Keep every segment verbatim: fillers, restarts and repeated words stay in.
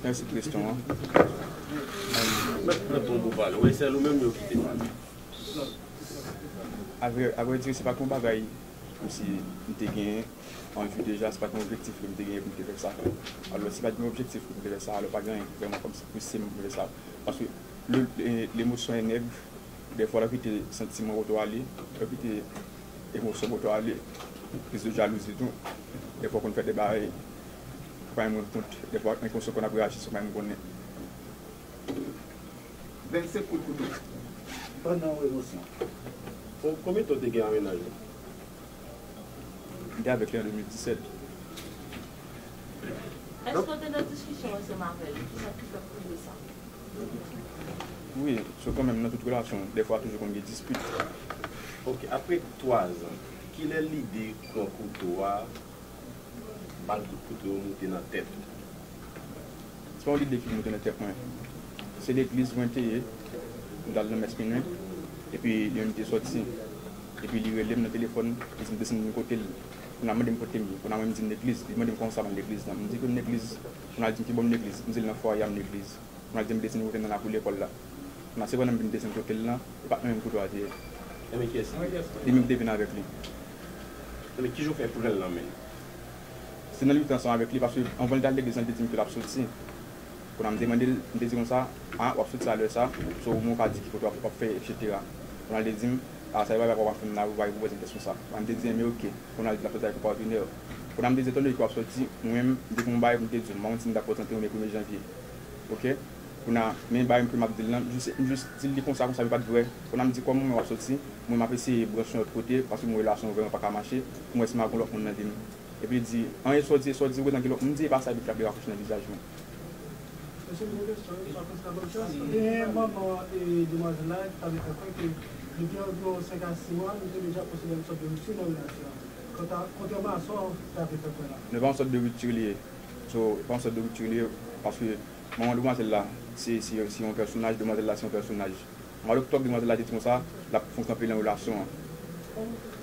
Mèsi pou kesyon an. Mèt, mèt pran pou pale. Wi, sèl ou menm yo kite pale. Avrè, avrè di, se pa t yon bagay kòmsi m te genyen an vi deja, se pa t yon objektif ke m te genyen pou m te fè sa. Alò, si pa t gen yon objektif pou m te fè sa, alò pa gen anyen ki vrèman kòmsi pouse m pou m fè sa. Paske le, le, lemosyon e nèg, dèfwa lè w kite santiman w ale, lè w kite emosyon w ale, kriz de jalouzi tou, dèfwa w konn fè de bagay ou pa menm rann kont, dèfwa enkonsyan w konn ap reyaji san w pa menm konnen. Vennsenk kout kouto. Pandan yon emosyon. Bon, konbyen tan w te gen ak mennaj ou? M te avèk li an de mil disèt. Èske w te nan diskisyon ansanm avè l? Kisa ki fè w konnen sa? Wi, so kanmenm nan tout relasyon, dèfwa toujou konn gen dispit. Ok, apre twa zan, kilè lide pran kouto a, bal kout kouto yo moute nan tèt ou? Se pa yon lide ki moute nan tèt mwen. Se legliz mwen te ye, m t al nan mès minwi, epi li menm te sòti. Epi li rele m nan telefòn, li di m desann vin kote l. Kounye a mande m kote m ye, kounye a mwen m di m legliz, li mande m kòman sa m legliz lan. M di ke m legliz, kounye a li di m ki bò m legliz, m di l nan fwaye a m legliz. Kounye a li di m desann kote m nan lakou lekòl la. Kounye a se pandan m vin desann kote l lan, e pa t mwen menm kouto a te ye. Ebyen kiyès li? Li menm ki te vin avèk li. Ebyen kijan w fè pran l nan men l? Se nan lite ansanm avèk li, paske anvan l te al legliz lan, li te di m ke l ap soti. Kounye a m te mande l, m te di konsa, a, w ap soti a lè sa, so ou menm ou ka di ki kote w ap, w ap fè, etsetera. Kounye a l te di m, a, sa e pa bagay w ap fè m la, ou pa repoze m kèsyon sa. Kounye a m te di, enben oke. Kounye a l di l ap soti avèk yon patnè. Kounye a m te di, etan done ke w ap soti, mwen menm, m te gen yon bagay pou m te di w, m pa konn si m t ap prezante w men premye janvye. Oke? Kounye a, men bagay ke m ap di l lan, m jis, m jis di l li konsa, konsa, men pa t vrè. Kounye a m di, kòm mwen w ap soti, mwen m ap eseye branche yon lòt kote, paske mwen relasyon an vrèman pa ka mache, pou m wè si m a gon lòt moun nan vi m. Epi li di, anyen sa w di, sa w di, ou gentan gen lòt moun, m di, e pa sa, epi l frape raproche nan vizaj mwen. Mesye, m gen yon kesyon, wi, pa konsa, pa konsa. Gen manman e demwazèl la ki t ap fè kwè ke depi anviwon senk a sis mwa, nou te deja konsidere yon sòt de ripti nan relasyon an. Kontra-, kontrèman a sa w t ap fè kwè la. Non, e pa yon sòt de ripti li ye. So, e pa yon sòt de ripti li ye, paske manman demwazèl la, se, se, se yon pèsonaj, demwazèl la, se yon pèsonaj. Mwa oktòb, demwazèl la te di konsa, l ap fè yon kanpe nan relasyon an.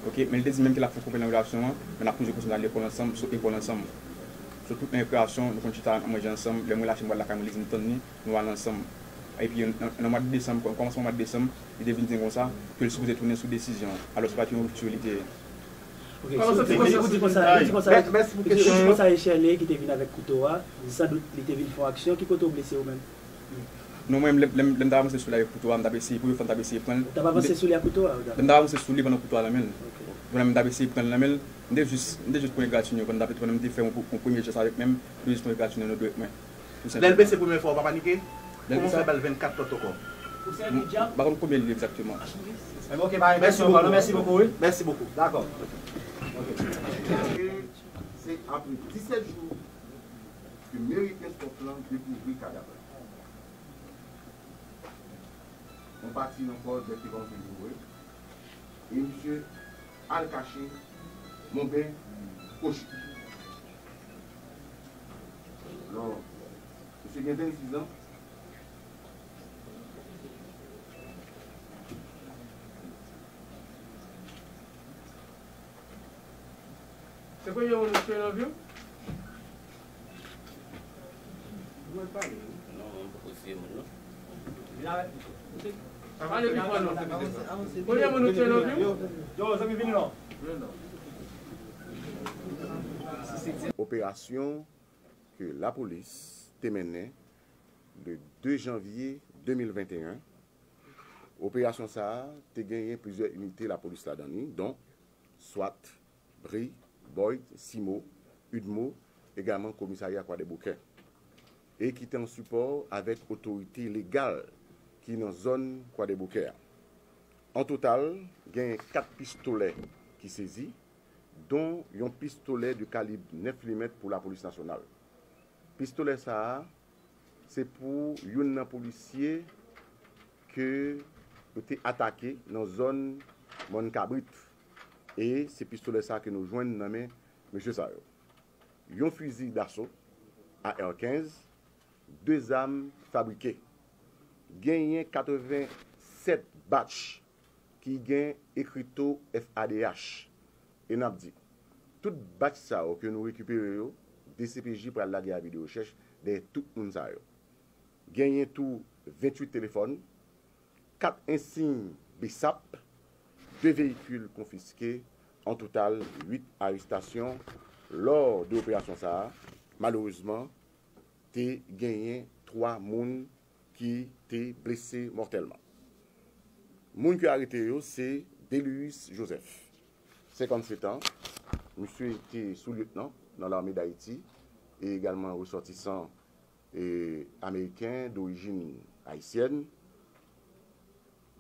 Oke, men li te di menm ke l ap fè yon kanpe nan relasyon an, men n ap toujou kontinye al lekòl ansanm, sot lekòl ansanm. Sou tout nan rekreasyon, nou konn chita, n ap manje ansanm, lè mwen lache m pral lakay mwen, li di m tann li, nou al ansanm. Epi nan, nan mwa de desanm, kòm, kòmansman mwa de desanm, li te vin di m konsa, ke l sipoze tounen sou desizyon an. Alò, se pa t yon ripti li te ye. Ok, so, ou di konsa, ou di konsa, ou di konsa, ou di konsa e Sherley ki te vin avèk kouto a, sandout li te vin fè yon aksyon, ki kote w blese ou menm? Non, mwen, lè, lè, lè m t ap avanse sou li avèk kouto a, m t ap eseye, premye fwa m t ap eseye pran l. Ou t ap avanse sou li ak kouto a? Lè m t ap avanse sou li pandan kouto a nan men l. Pandan m t ap eseye pran l nan men l, m te jis, m te jis pran egratignan pandan m t ap, pandan m te fè yon, yon premye jès avèk men m, m te jis pran egratignan nan dwèt mwen. Lè l blese premye fwa, ou pa panike? Kòman w fè ba l vennkat lòt ankò? M pa konn konbyen li egzakteman. Ok, ba, mèsi bokou, mèsi bokou, wi. Mèsi bokou. Dakò. Se apre disèt jou ke meri Kenskòf lan dekouvri kadav la. Yon pati nan kò dèk te kòmanse vin vre. E misye al kache Monben Kochi. Alò, misye gen vennsis an. Se premye moun ou tchwe nan vi w? Ou mèt pale wi. Non, mwen poko siye moun non. Pale pi fò non. Premye moun ou tchwe nan vi w? Yo, yo, zanmi vini non. Operasyon ke lapolis te mennen le de janvye de mil venteyen. Operasyon sa a te genyen plizyè inite lapolis ladan li, don swat, bri, boyd, simo, udmo, egalman komisarya Kwadèboukè, e ki te an sipò avèk otorite legal ki nan zòn Kwadèboukè a. An total, genyen kat pistolè ki sezi, don yon pistolè de kalib nèf milimèt pou lapolis nasyonal. Pistolè sa a, se pou youn nan polisye ke yo te atake nan zòn Mòn Kabrit. E se pistolè sa a ke nou jwenn nan men mesye sa yo. Yon fizi daso, A R kenz, de zam fabrike. Genyen katrevensèt batch ki gen ekrito F A D H. E n ap di, tout batch sa yo ke nou rekipere yo, D C P J pral lage avi de rechèch dèyè tout moun sa yo. Genyen tou venntuit telefòn, kat ensiy B S A P, de veyikil konfiske, an total uit arestasyon. Lò de operasyon sa a, malerezman, te genyen twa moun ki te blese mòtèlman. Moun ki arete yo se Delius Joseph, senkannset an. Misye te sou-lyetnan nan Lame Dayiti e egalman resòtisan e, ameriken dorijin ayisyèn.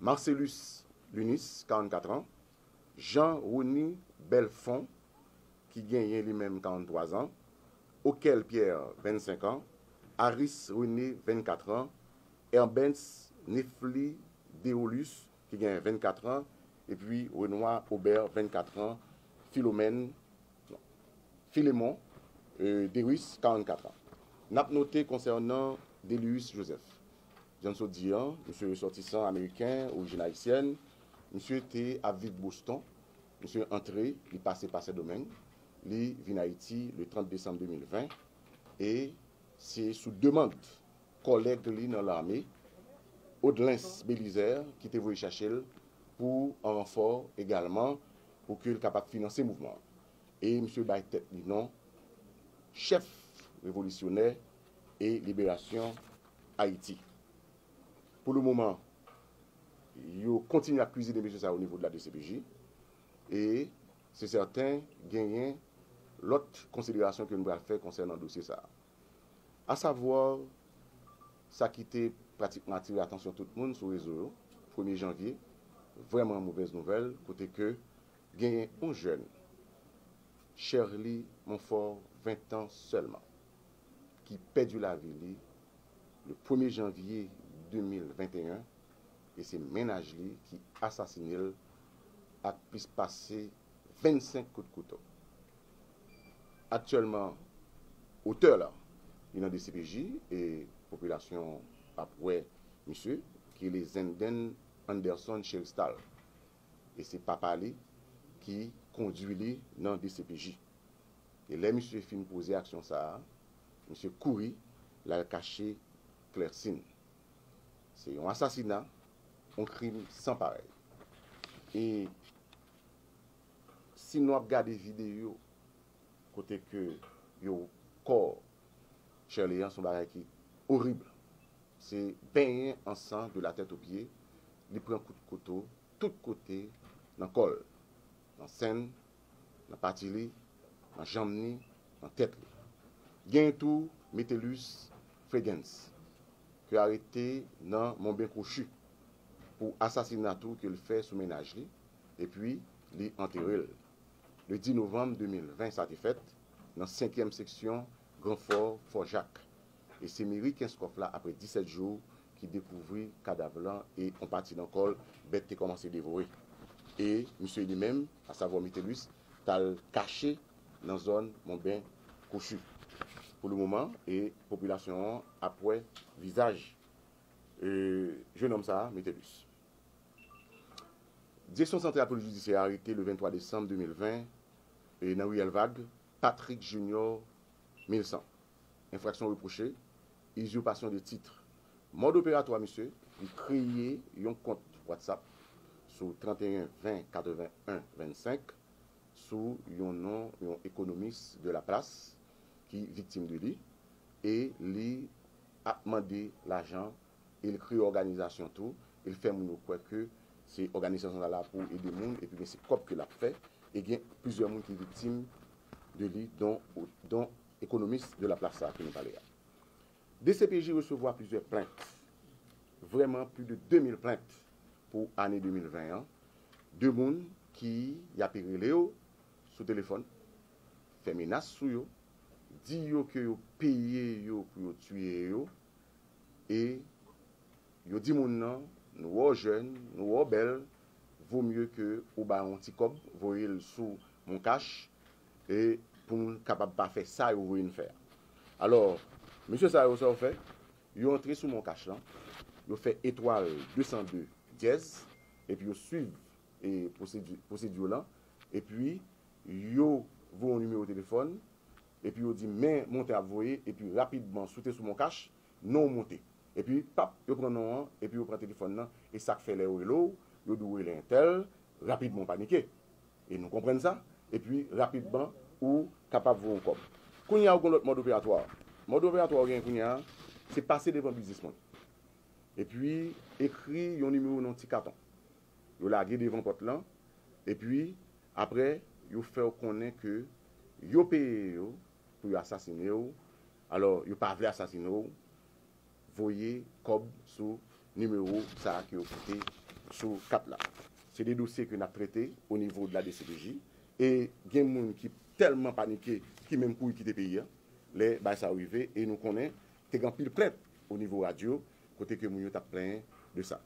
Marcelus Lunis, karannkat an. Jean Rony Belfond, ki genyen li menm karannntwa zan. Okel Pierre, vennsenk an. Aris René, vennkat an. Herbens Nefli Deolus, ki genyen vennkat an. Epi Renoir Aubert, vennkat an. Philomène, non, Philemon, e, Deris, karannkat an. N ap note konsènan Delius Joseph. Jan n sot di an, misye resòtisan ameriken, orijin ayisyèn. Misye te ap viv Boston. Misye antre, li pase pa Sendomeng. Li vin Ayiti le trant desanm de mil ven. E se sou demann kòlèg li nan lame, Odlens Belizaire, ki te voye chache l pou an ranfò egalman, pou ke l kapab finanse mouvman an. E misye bay tèt li non chèf revolisyonè e liberasyon Ayiti. Pou le moman, yo kontinye ap kwizine mesye sa yo o nivo de la D C P J. E se sèten, genyen lòt konsiderasyon ke nou pral fè konsènan dosye sa a. Asavwa, sa ki te pratikman atire atansyon tout moun sou rezo yo, premye janvye, vrèman movèz nouvèl, kote ke genyen yon jèn, Sherly Monfort, ven an sèlman, ki pèdi lavi li le premye janvye de mil venteyen, e se mennaj li ki asasine l ak plis pase vennsenk kout kouto. Aktyèlman, otè la, li nan D C P J e popilasyon ap wè misye, ki rele Zenden Anderson Cheristal. E se papa li ki kondui li nan D C P J. E lè misye fin poze aksyon sa a, misye kouri, l al kache Klèsin. Se yon asasina, yon krim san parèy. E si nou ap gade videyo kote ke yo kò Sherly an, se yon bagay ki orib. Se benyen an san de la tèt o pye. Li pran kout kouto tout kote, nan kò l, nan sen l, nan pati li, nan janm ni, nan tèt li. Gen tou Metellus Fregens, ke arete nan Monben Kwochi pou asasina tou ke l fè sou mennaj li, epi li antere l. Le dis novanm de mil ven sa te fèt, nan senkyèm seksyon Gran Fò, Fò Jak. E se meri Kenskòf la, apre disèt jou, ki dekouvri kadav lan e yon pati nan kò l, bèt te kòmanse devore. E misye li menm, asavwa Metellus, t al kache nan zòn Monben Kwochi. Pou le moman, e popilasyon an ap wè vizaj, e, jennonm sa a, Metellus. Direksyon Santral Polis Jidisyè arete le venntwa desanm de mil ven, e, nan riyèl Vag, Patrick Junior Milsan. Enfraksyon repwoche, izipasyon de tit. Mòd operatwa misye, li kreye yon kont WhatsApp sou trannteyen ven katreven en vennsenk sou yon non yon ekonomis de Laplas ki viktim de li, e li ap mande lajan, e l kreye òganizasyon tou, e l fè moun yo kwè ke se òganizasyon sa la pou ede moun, epi gen se kòb ke l ap fè, e gen plizyè moun ki viktim de li, don, don ekonomis de Laplas sa ke nou pale a. D C P J resevwa plizyè plent, vrèman plis de de mil plent pou ane de mil ven an, de moun ki y ape rele yo sou telefòn, fè menas sou yo, di yo ke yo peye yo pou yo tiye yo, e yo di moun nan, nou wè w jèn, nou wè w bèl, vo mye ke ou ba yon ti kòb, voye l sou Moncash, e pou n kapab pa fè sa yo voye n fè a. Alò, mesye sa yo, sa yo fè, yo antre sou Moncash lan, yo fè etwal de san de dyèz, epi yo swiv, e, pwosedi-, pwosedi lan, epi yo voye yon nimewo telefòn, epi yo di men montan ap voye, epi rapidman si w te sou MonCash, non w monte. Epi pap, yo pran non an, epi yo pran telefòn nan, e sa k fè lè yo rele w, yo di w rele entèl, rapidman w panike. E nou konprann sa, epi rapidman ou kapab voye yon kòb. Kounye a ou gen lòt mòd operatwa. Mòd operatwa ou gen kounye a, se pase devan biznisman. Epi ekri yon nimewo nan ti katon. Yo lage devan pòt lan, epi apre yo fè w konnen ke yo peye yo pou yo asasine w. Alò, yo pa vle asasine w, voye kòb sou nimewo sa a ke yo kite sou kat la. Se de dosye ke n ap trete o nivo de la D C P J. E gen moun ki tèlman panike, ki menm kouri kite peyi a, lè bagay sa yo rive, e nou konnen te gen anpil plent o nivo radyo, kote ke moun yo t ap plenyen de sa.